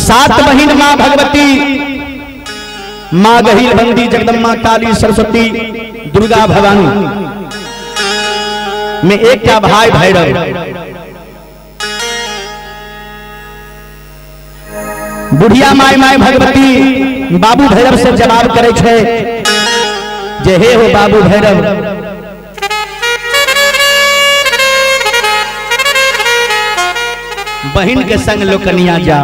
सात बहिन माँ भगवती, माँ गहील बंदी जगदम्बा काली सरस्वती दुर्गा भवानी में एक भाई भैरव। बुढ़िया my my Bhagwati बाबू भैरव से जवाब करे छे जे हे हो बाबू भैरव, बहिन के संग लोकनिया जा,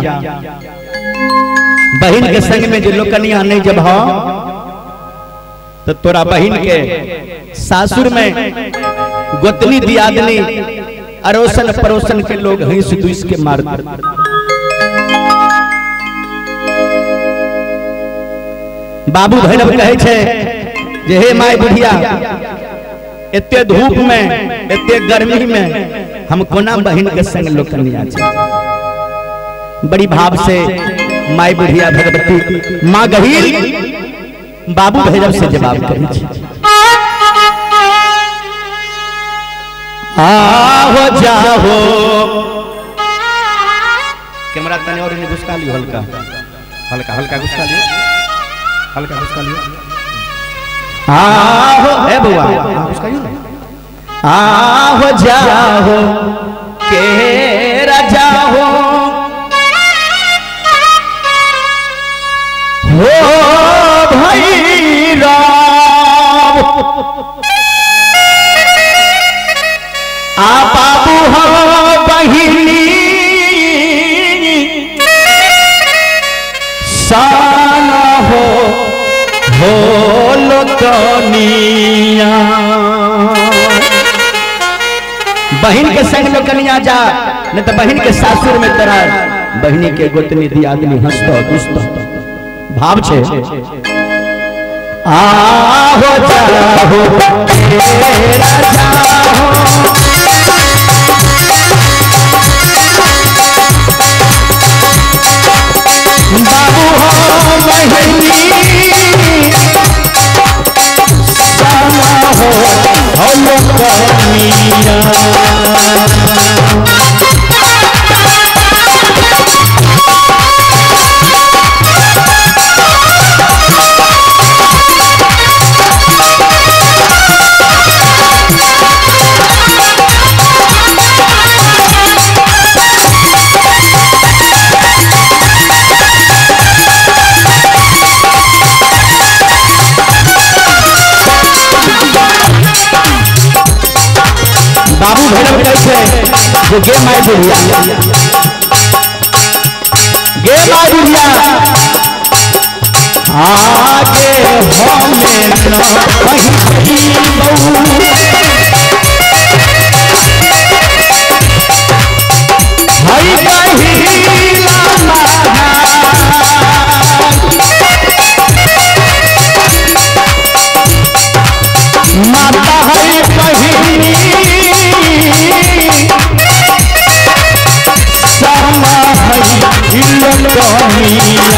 बहिन के संग में जो लोकनिया नहीं जब हो तो तोरा बहिन के सासुर में गोतनी दियादनी अरोसन परोसन के लोग हंस दुस के मार। बाबू भैरव कहे छे जे हे my बुढ़िया, एते धूप में एते गर्मी में हम कोना बहिन के संग लोकनिया जा। बड़ी भाव से माई बुढ़िया भगवती माँ गहील बाबू भैरव से जवाब करी। आहो जाहो, कैमरा तने और इन्हें घुसका लियो, हल्का हल्का हल्का घुसका लियो, हल्का घुसका लियो। आहो ए बुआ घुसका लियो। आहो जाहो के राजा हो भैरव, आ बाबू हो बहिनी सान हो लोकनिया। बहिन के संग लोकनिया जा, नहीं तो बहिन के सासुर में तोरा बहिनी के गोतनी दियादनी हंसतो दुसतो। भाव छे आहो जाहो राजा हो, बाबू हो बहिनी सामा हो लोकनिया। बाबू भैरव कहै जे गे my बुढ़िया, गे my बुढ़िया, आगे हमें न कहीं बहू, हई कहिला माता हई बहिनी समा हई लोकनिया।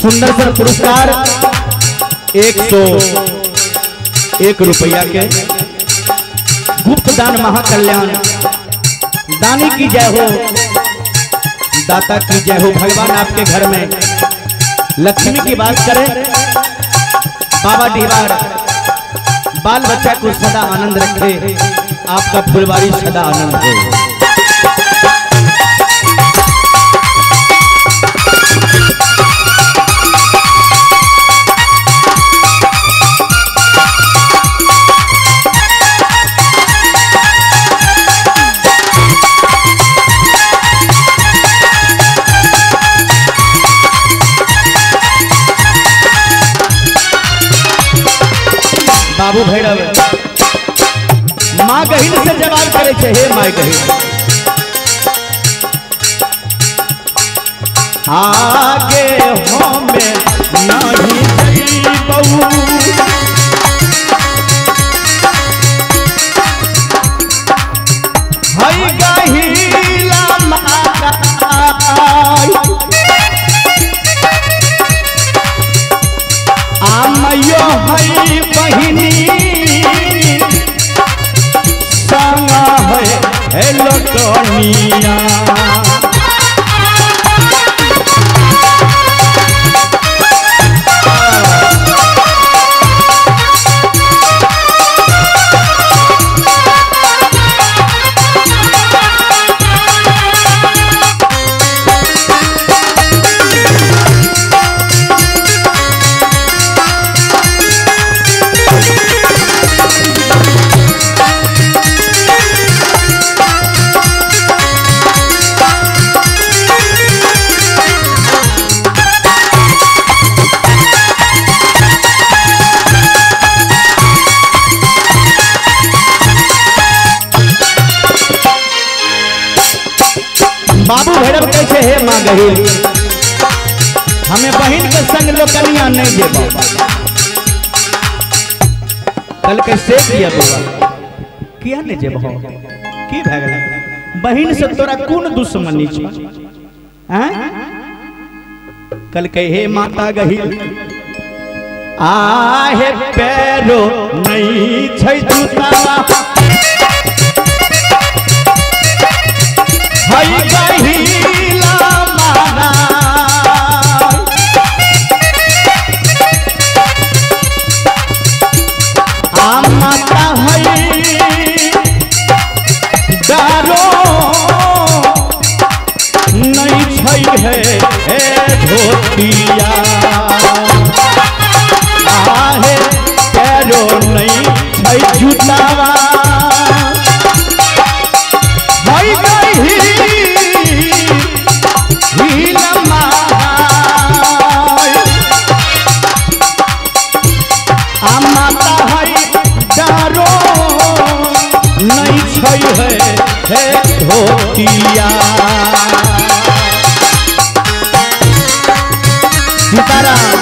सुंदर सर पुरस्कार 101 रुपया के। गुप्त दान महाकल्याण, दानी की जय हो, दाता की जय हो। भगवान आपके घर में लक्ष्मी की बात करें। बाबा डीवार बाल बच्चा को सदा आनंद रखे, आपका फुलवारी सदा आनंद हो। बाबू भैरव माँ गहिल से जवाब करे छे, हे my गहिल आगे हमें नहीं जइबऊ, हई गहिला माता आमयो हई बहिनी संग है लोटनिया। बाबू भैरव कैसे हे माँ गहिल, हमें बहन के संग लोकनिया नहीं जेबो। कल कैसे किया बउआ, किया नहीं जेबो, की भए गेल? बहन से तोरा कोन दुश्मनी छौ? हैं? कल कहे हे माता गहिल आहे पैरो नहीं छै जूतावा, हई गहिला मारा आ माता हई डारो नहीं छै है धोतिया, आहे पैरो नहीं छै जूतावा, हई है धोतिया। सीताराम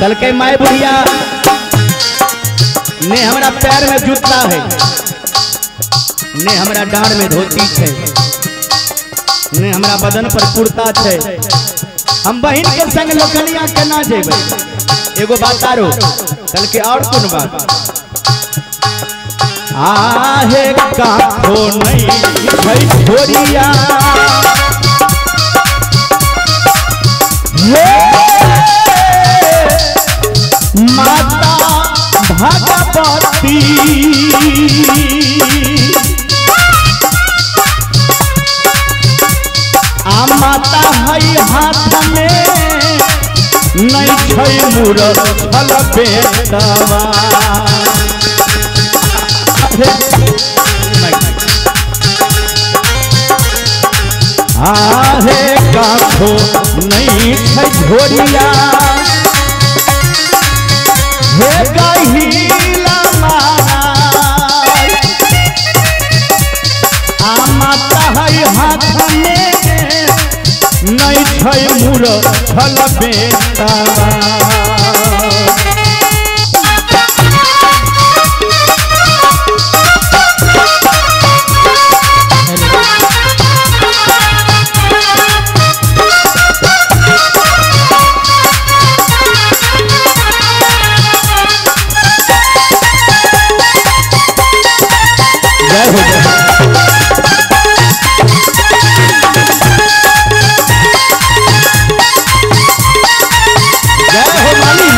कल के my बुढ़िया ने हमरा पैर में जूता है, ने हमरा डांड में धोती है, ने हमरा बदन पर कुर्ता है। हम बहन के संग लोकनिया केना जेबै? एगो बात आरो कल के और कोन बात? आहे काखो नहीं छै छोरिया, माता भगवती आ माता है हाथ में नहीं छै मुरछल बेटवा। आहे काखो नहीं छै झोरिया हे गहिला माय आ माता है हाथ में नहीं छै मुरछल बेटवा। जय हो जय। जय हो माली।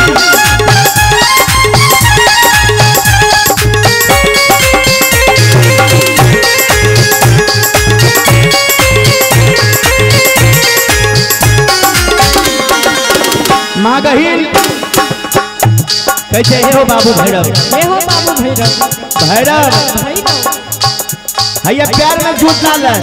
माँ गहिल कैसे हे हो बाबू भैरव, हे हो बाबू भैरव, भैरव हैया प्यार में झूठ ना ले,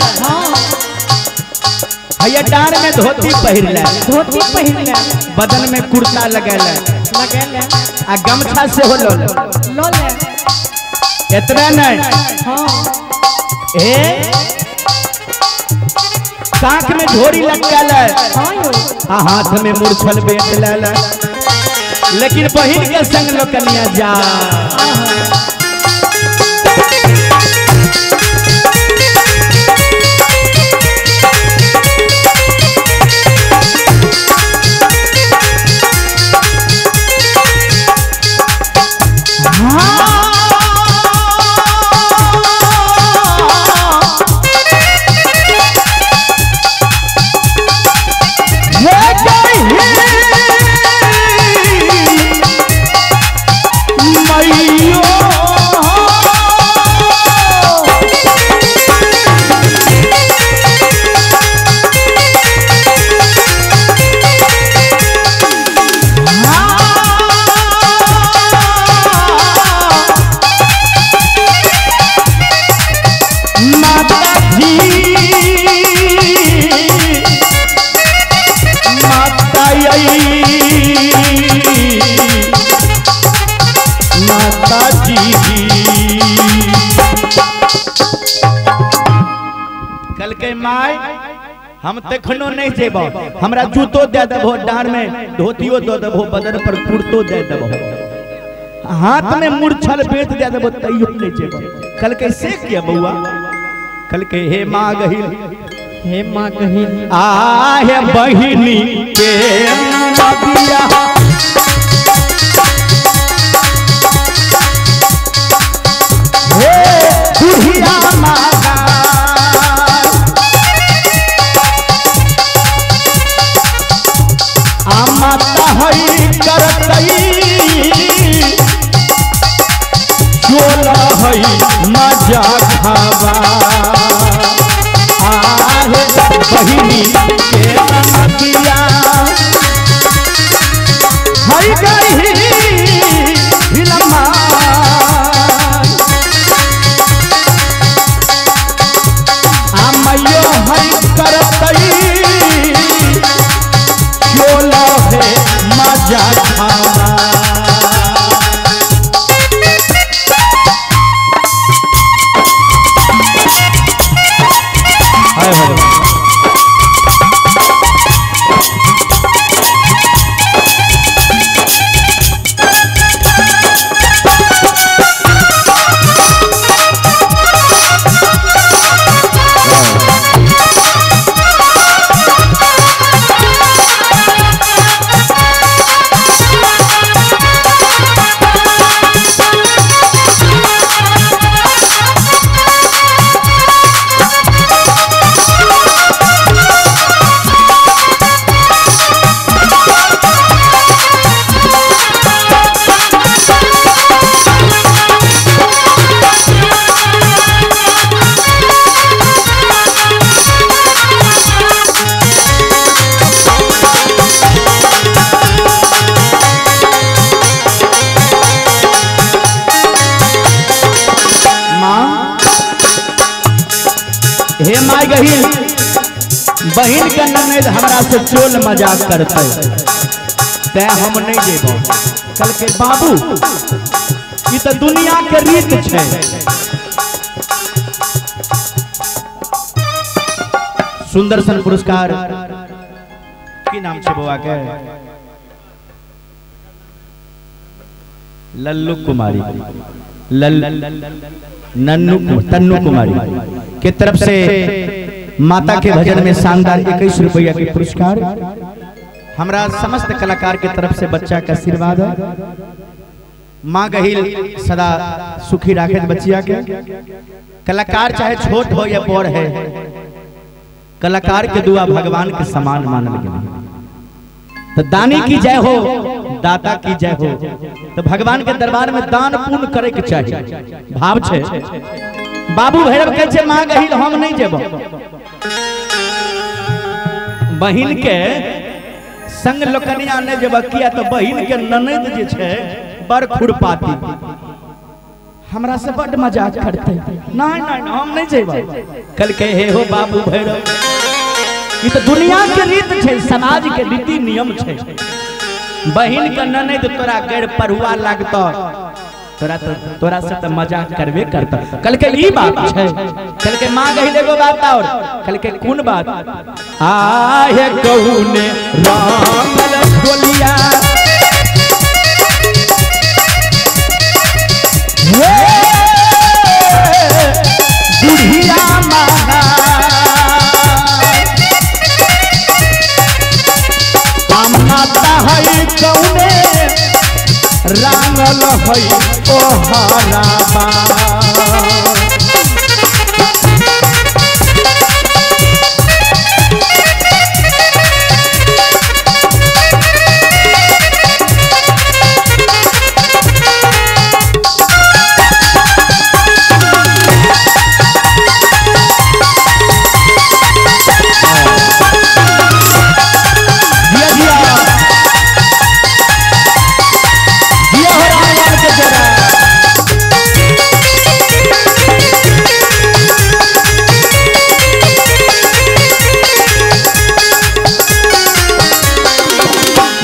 हैया डार में धोती पहिर ले, धोती पहिर ले, बदन में कुर्ता लगा ले, लगा ले आ गमछा से हो लो लो ले, इतना नहीं हां ए कांख में झोरी लटका ले, हां आ हाथ में मुरछल बेट ले ले, लेकिन बहिन के संग लोकनिया जा। कल के my हम तखनो नहीं जेबो, हमरा जूतो दे देबो, डार में धोतियो दे देबो, बदन पर कुर्तो दे देबो, हाथ में मुरछल बेच दे देबो, तैयो नहीं जेबो। कल के से किया बउआ, कल के हे माँ गहिल, हे माँ गहिल आ हे बहिनी के मदिया हे बुढ़िया माता माता हई करतई चोला हई मजा खावा आहे बहिनी के मतिया हई गही हिलमा आमयो हई करतई चोला है मजा खावा। हाय हाय। गहिल बहिन के ननद हमरा से चोल मजाक करते तैं हम नहीं जेबो। कल के बाबू ई तो दुनिया के रीत छै। सुंदर सन पुरस्कार की नाम छै बौआ के? लल्लू कुमारी, नन्नू तन्नू कुमारी के तरफ से माता के भजन में शानदार 21 रुपया के पुरस्कार। हमरा समस्त कलाकार के तरफ से बच्चा का आशीर्वाद है। माँ गहिल सदा सुखी राखे बच्चिया के। कलाकार चाहे छोट हो या बड़ है, कलाकार के दुआ भगवान के समान मानल गेल। तो दानी की जय हो, दाता की जय हो। तो भगवान के दरबार में दान पुण्य करे के चाहिए भाव छे। बाबू भैरव कहे छे माँ गहिल हम नहीं जेबो। बहिन के संग लोकनिया नहीं जेबो किया तो बहिन के ननद जे छे बड़ खुरपाती, हमरा से बड़ मजाक करते। नहीं नहीं हम नहीं जेबो। कल के हे हो बाबू भैरव, ई तो दुनिया के रीत छे, समाज के रीति नियम छे। बहिन के ननद तोरा गैर पढ़ुआ लागतो, तोरा तो तोरा से तो मजाक करबे करता। कल के ई बात छे। कल के माँ गहिल एगो बात और। कल के कोन बात? आहे कहूने रामल डोलिया बुढ़िया माना माता है कौने रांगल है ओ हराबा।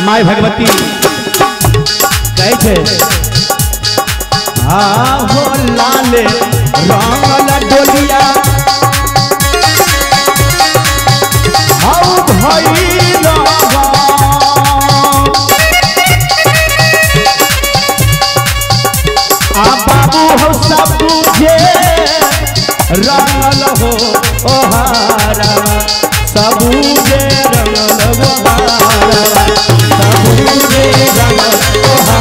माय भगवती कहे छे आहो लाल रंगल डोलिया हौ भैरवा आ बाबू हो सब तुझे रंगल हो ओ हारा, सबूजे रंगल हो हारा, सबूजे रंगल ओ हारा।